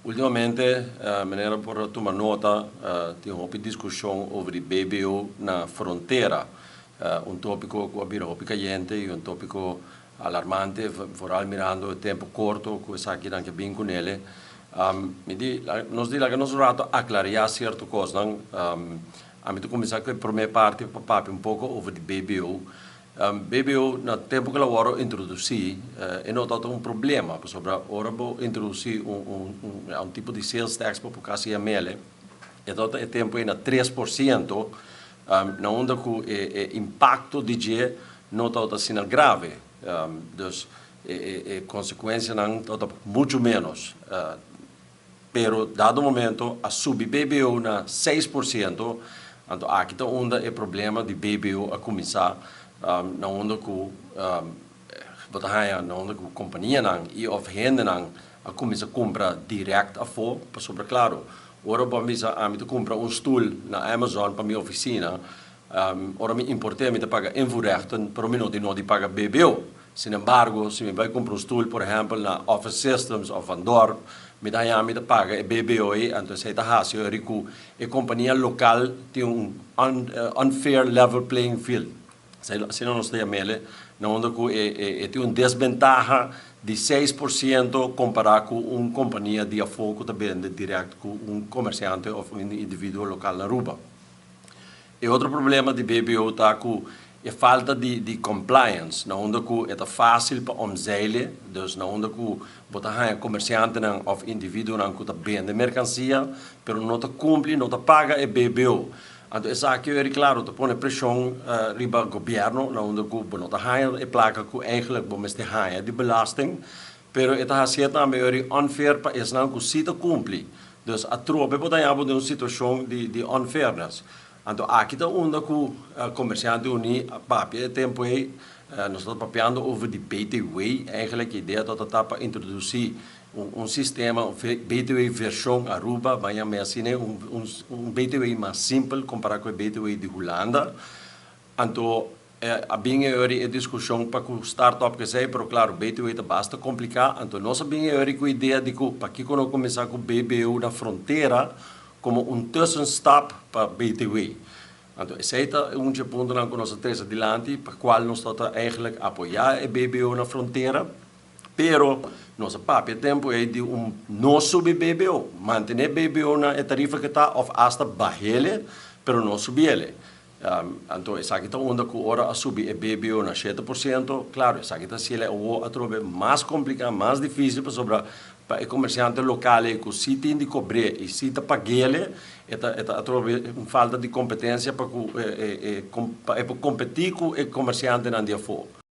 Últimamente, manera por tuma nota, tin hopi diskushon over di BBO na frontera. Un tópiko ku a bira hopi kayente i un tópiko alarmante, vooral mirando e tempu korto ku esakinan a bin kuné. Mi di, nos di laga nos ratu aklará sierto kos, no? Ami ta kuminsá ku e promé parti pa papia un poko over di BBO. BBO, na tempu ku el a wòrdu introdusí, e no tabata un problema, pasobra ora bo introdusí un tipo di sales tax pa kasi yam'é, e tabata e tempu na 3%, na unda ku e impakto di dje no tabata asina grave. Dus e konsekuensianan tabata muchu ménos. Pero dado momento a subi BBO na 6%, anto aki ta unda e problema di BBO a kuminsá, na unda ku na unda ku kompanianan i òf hendenan a kuminsá kumpra direkt afó, pasobra klaro, ora bo bisa ami ta kumpra un stul na Amazon pa mi ofisina, ora mi import'é, mi ta paga invoerrechten, pero mi no tin di paga BBO. Sin embargo, si mi bai kumpra un stul, por ehèmpel, na Office Systems òf Van Dorp, mi ta paga e BBO, anto esei ta hasi ku e kompania lokal tin un unfair level playing field. Asina nos ta yam'é, na unda ku e tin un desbentaha di 6% kompará ku un kompania di afó ku ta bende direkt ku un komersiante òf un individuo lokal na Aruba. E otro problema di BBO ta ku e falta di compliance, na unda ku ta fásil pa omzeilen, dus na unda ku bo ta haña komersiantenan òf individuonan ku ta bende merkansia, pero no ta kumpli, no ta paga e BBO. Anto esaki e klaro, ta pone preshon riba gobièrnu, na unda ku no ta haña e plaka ku eigenlijk bo mester haña di belasting, pero e ta hasi tambe unfair pa esnan ku si ta kumpli. Dus atrobe bo ta haña un situashon di unfairness. Anto aki ta unda ku Komersiante Uní papia e tempu ei, nos ta papiando over di BTW, eigenlijk idea ta pa introdusí un sistema, un BTW vershon Aruba, ban yam'é asina, un BTW mas simpel kompará ku e BTW di Hulanda. Anto, a bin e diskushon pa ku start-up ku esei, pero klaro, BTW ta basta kompliká, anto nos a bin ku idea di ku pakiko no kuminsá ku BBO na frontera komo un tussenstap pa BTW. Anto, esei ta un punto ku nos a trese adilanti, pa kual nos ta eigenlijk apoyá e BBO na frontera, pero nos a papia tempu ei di un no subi BBO, mantené BBO na e tarifa ku ta òf hasta bah'é, pero no subi'é. Anto, esaki ta unda ku ora a subi e BBO na 7%, klaro, esaki ta hasié atrobe mas kompliká, mas difísil pasobra pa e komersiante lokal ku si tin di kobr'é i si ta pag'é, e ta atrobe un falta di kompetensia pa kompetí ku e komersiantenan di afó.